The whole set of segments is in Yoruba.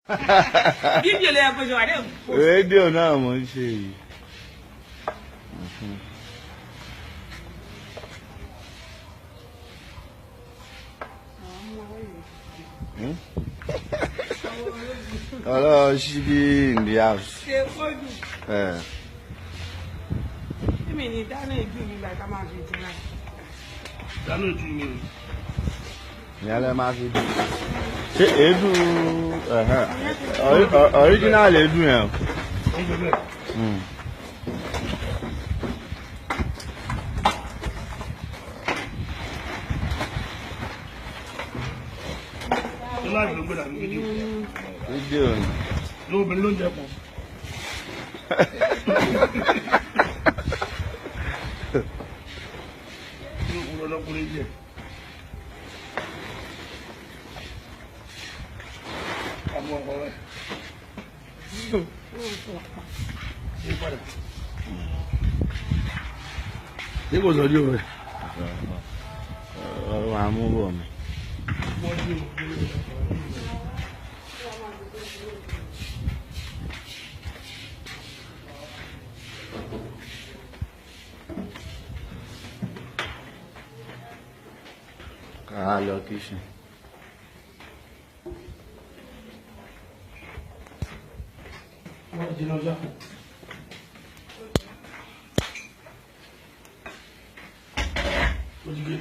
Fídíò lè kó ṣe wà dé. Rédíò náà mo ń ṣe yìí. Ọlọ́run ṣí bí in the house. Ṣe kójú. Èmi ni dáná ìjú mi gbà ká máa fi jù náà. Dáná ìjú mi. Ìyá lẹ máa fi dùn. Ṣé èédú original èédú yẹn o? Ṣé láì ló gbé dàbí fídíò? Fídíò ni. Lóbìnrin ló ń jẹ pọ̀. Ní òkúrọ̀ lọ́kùnrin jẹ. Àmú ọkọ rẹ̀. Ṣé padà? Ṣé kò sọ́jú rẹ̀? Ọ̀rọ̀ àmúbọ̀ mi. Ká lọ kíṣìn. Wọ́n ti lọ já. Ó ti gé.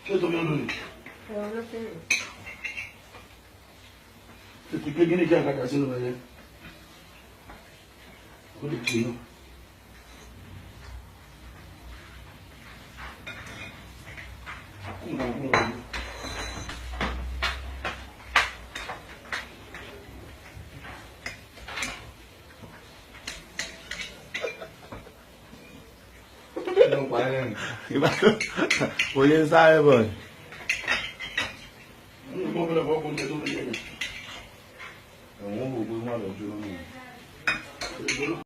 Ṣé tóbi ń lò ní? Tètè gé gíní kí àkàkà sínú ẹ̀yẹ. Ó lè kì í náà. Kúndà kúndà. Kò lè sáré bọ̀. Ẹ̀wọ̀n wò pé má lọ dúró nù.